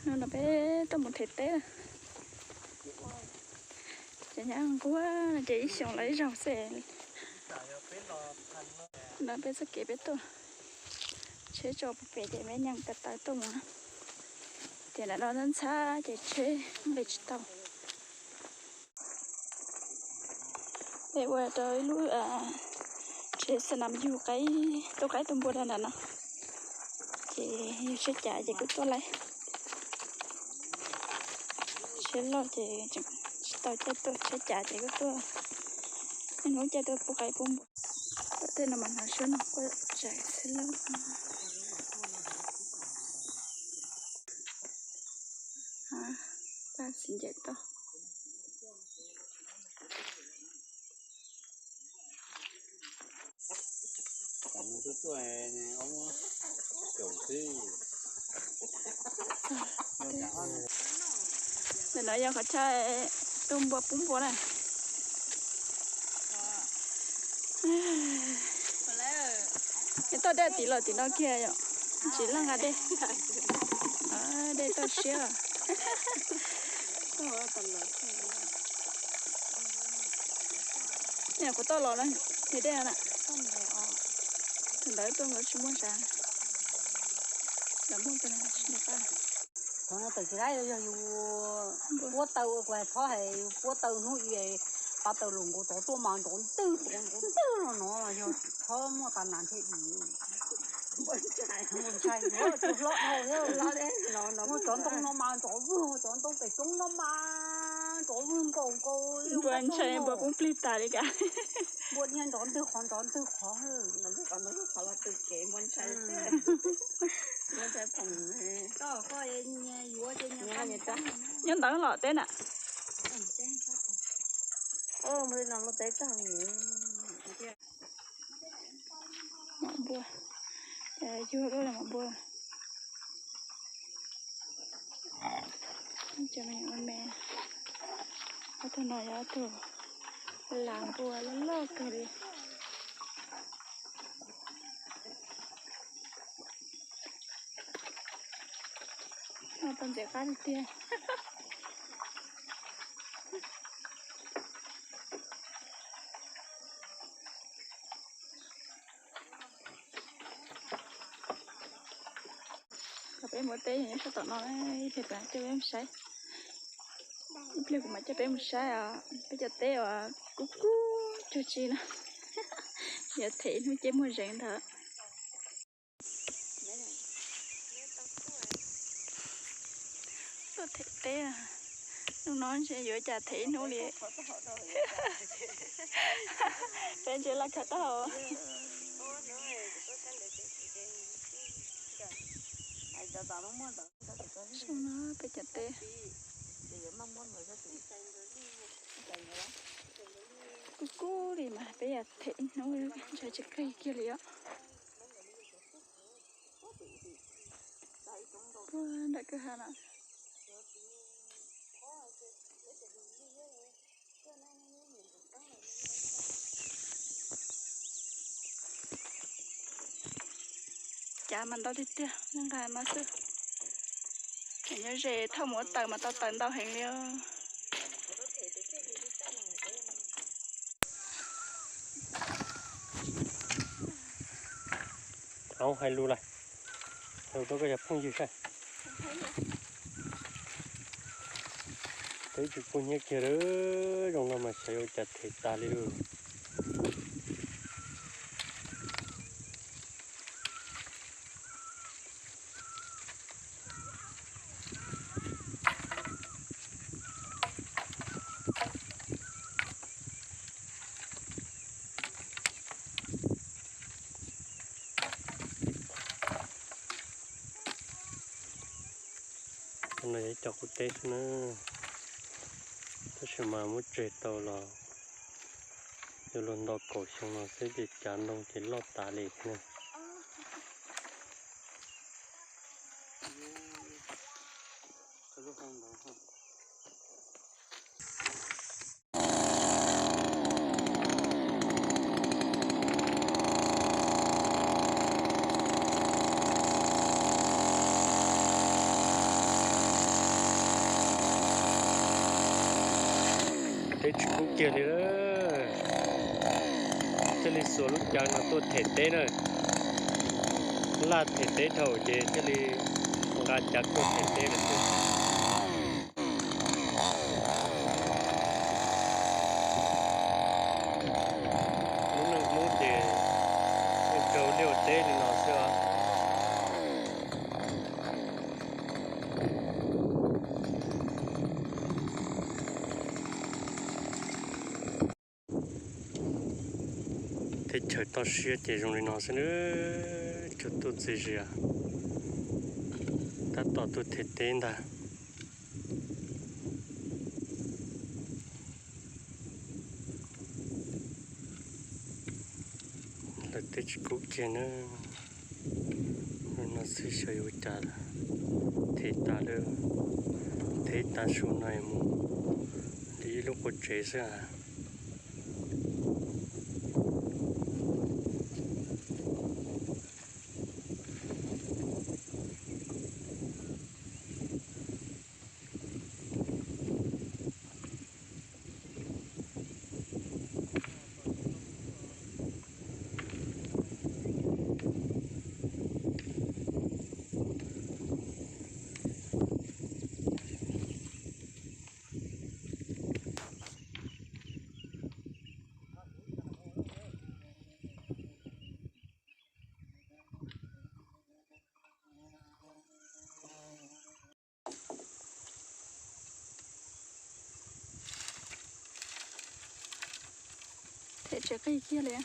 Hnub no peb tuaj mus them teb. Ces nyab nquag ces ib xyoos los ib zaug xwb. No peb txoj kev peb tuaj, tsheb tso pem ces peb nyeem taw taw tuaj mus na. Ces nram no ntxhab ntxhab ces tsheb nqis tsis tau. Peb ua rau ib lub tsev xab nam yug qaib, tua qaib tua npua rau nram no. Ces yog tsheb cav ces kuj tuaj laij. Tsheb loj ces tseem tsis tau caij tuaj, tsheb cav ces kuj tuaj. Niaj hnub caij tuaj pub qaib pub npua. Tom tej no mas hnov suab no quaj tsaig xwb lauj. Paj txiv ncaim toj. Ntawm no yog qhov chaw tua npua pub npua na. Nws toj dej tim los tim no kiag yom, tsis leej nqa dej. Dej toj siab. Kuv toj los na, dej na. Tus ntawd tuaj nkawd tsis muaj sav. Lawv muaj peb tsis muaj pab. Tawm tsis laib, yog yus puab taw, kuv hais txhob hais yus puab taw hnub i, pab taw lus nkaus tsov tuaj mas nrov ntwg, nrov ntwg no no yog txhob muaj tas nas ntshe dim. Ntshai, tus hlob dhau thiab. Muaj tsov ntoo no mas nrov vwg, tsov ntoo pem roob no mas nrov vwg nkaus nkaus. Npua ntshai, npua poob plig tas li cas. Npua niag nrov ntwg qhov nrov ntwg qhov. Nyob ntawd los teb na. Mom npua, yug lub mom npua. Cov me me, ob tug no yog ob tug lam npua loj loj kawg li. Tau ntxim qab tiag tiag. Peb mus teb nyob sab tom no, ib pliag peb coj peb mus saib. Ib pliag kuv mam coj peb mus saib os, peb cov teb uas kub kub cuag tsi no. Yuav them ib hnub ces muag zeeg ntag. Tuaj them teb, hnub no ntshe yuav cas them ib hnub li. Peb ntshe laj khaws taub hau. Zoo no peb cov teb. Kub kub li mas peb yuav them ib hnub ntshe tsis qig kiag li os. Nram kwj ha no. Cav mas ntau tiag tiag, nqa no xwb. Nyob ze thauj mus ua taws mas tau taws ntau heev li os. Au hais lus lawm, hais lus rau koj cov phooj ywg saib. Peb tsis pub hnyiab kiag lawm, zoo no mas xyov yuav ua cas them tas li lawm. No yog ib co qub teb xwb na, tab sis mas muab tseg tau los yuav luag nto kaum xyoo no xwb ces cav ntoo ces loj tas li thiab na. Kiag li, thiaj li xuas lub cav no tuaj them teb na. Laj them teb dhau ces thiaj li nqa cav tuaj them teb lawm xwb. Lub neej Hmoob ces yeej raug liaj ua teb li no xwb os. Teb chaws toj siab ces zoo li no xwb nawb, cog tuaj txias zias, tab tom tuaj them teb ntag. Lawv teb tsis kub kiag na. Lub no xwb xyov yuav ua cas, them tas lawm, them tav su no mus li ib lub qua tsev xwb. Them tsis qig kiag li.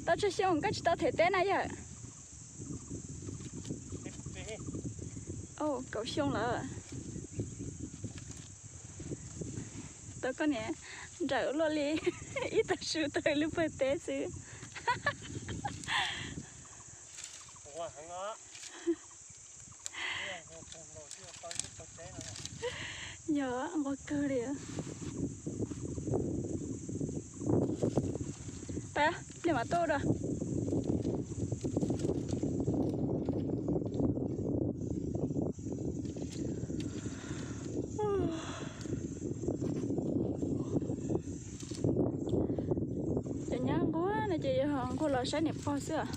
Tau tsawg xyoo koj tsis tau them teb na yawm? Kaum xyoo lawm. Tau koj niam nrawm luaj li ib tag su tau lub pawg teb xwb. Yog nquag kawg li. Pab, pliag mam tuaj da. Cov nyab nquag no ces yog nquag los saib niam pog xwb os.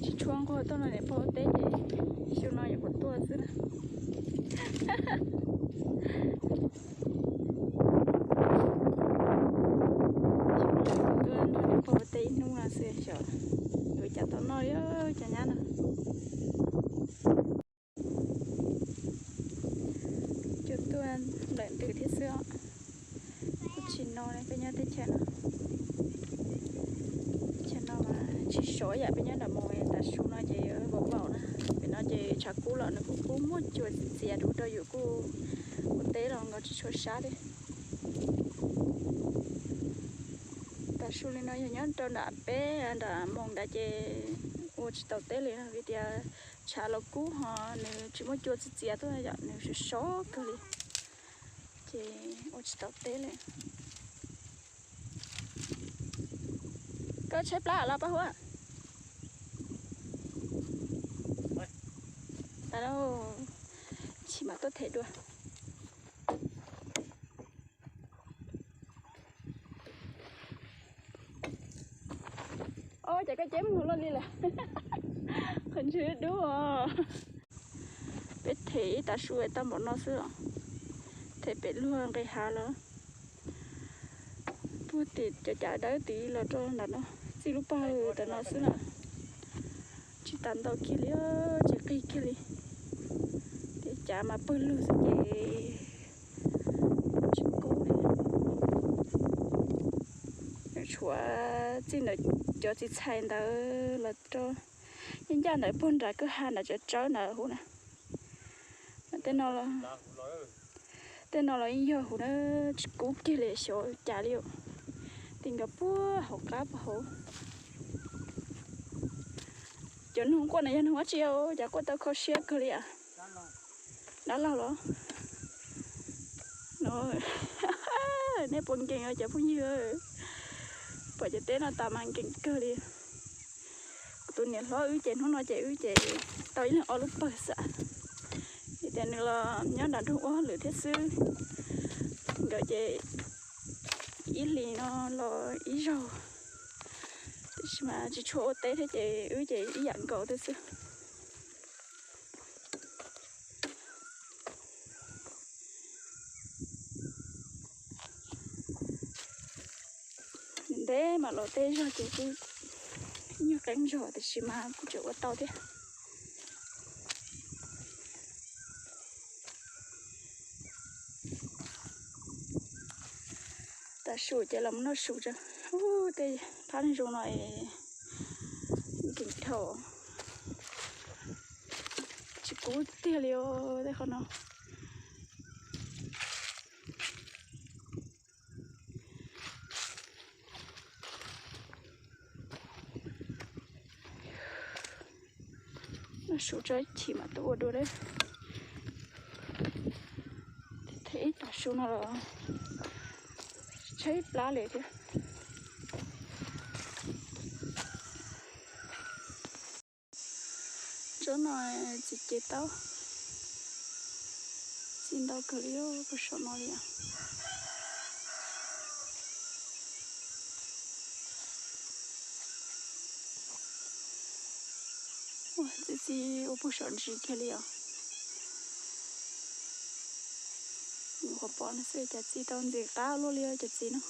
Tsis tshua nquag tuaj nrog niam pog ua teb ces xyoo no yuav kuv tuaj xwb na. Tuaj nrog niam pog ua teb ib hnub no xwb xyov yuav cas tau noj li cov nyab no. Cua tuaj lawm ntws thiab xwb os. Kuj tsis no li peb nyob teb chaws no. Teb chaws no mas tsis sov yam peb nyob nram Moos, tav su no ces vau vau na. Pem no ces tshav kub los nws kuj kub muaj cua txias txias rau yus kuj ua teb los nkaus tsis tshua sab li. Tav su li no yog nyob rau nram peb nram Moos nrad ces ua tsis tau teb li vim tias tshav los kub ho nws tsis muaj cua txias txias tuaj yom, nws sov sov kawg li ces ua tsis tau teb li. Koj tshaib plab los Paj Huab? Tas lauj, chim mam tuaj them dua. Os, cas koj ceb mus luaj li lawm. Qhov ntswg dub os. Peb them ib tav su tau npaum no xwb os. Them pem luag nqis hav los puag tim cov cav dawb tid los rau nram no, txij lub pawg ntawm no xwb na. Tsis tas ntau kiag li, tsis qig kiag li. Ces cav mas pawg lug xwb ces tsis kub li. Tshuav txij ntawm cov txiv txhais ntawd los rau, yeej ncaj ntawm puag nram kwj ha nram cov tsawb ntawd huv na. Tej no los, tej no los yeej yog huv na, tsis kub kiag li xyov cas li. Tim nkawd puag hauv qab puag hauv. Cov noog quaj no yog noog dab tsi, cas quaj tau kho siab kawg li. Dab laug los? Nej puas nkees cov phooj ywg? Pom cov teb no tas mas nkees kawg li. Kuv tus niam hlob wb ces hnub no ces wb ces tau ib leeg ob lub pawg xwb. Nws los nyob nram nroog ub lawm thiab xwb. Nkawd ces ib hlis no los ib zaug, tiam sis mas tsis tshua ua teb thiab ces wb ces ib yam nkaus thiab xwb. Ntev mas los tej zog ces kuj nyuag qeeb zog tiam sis mas kuj tseem ua tau thiab. Tav su ces los mus noj su tso. Tej phab zoo no es nkees dhau, tsis kub tiag li os tej qhov no. Noj su tso ib chim mam tuaj ua dua lawm. Them ib tav su no los tshaib plab li thiab. Tsob no txiv cev taub, txi ntau kawg li, puag saum no li os. Ua txi txi ua puag saum ntsis kiag li os. Nyuam qhuav pom no xwb cas txi tau ntxim qab luaj li cov txiv no.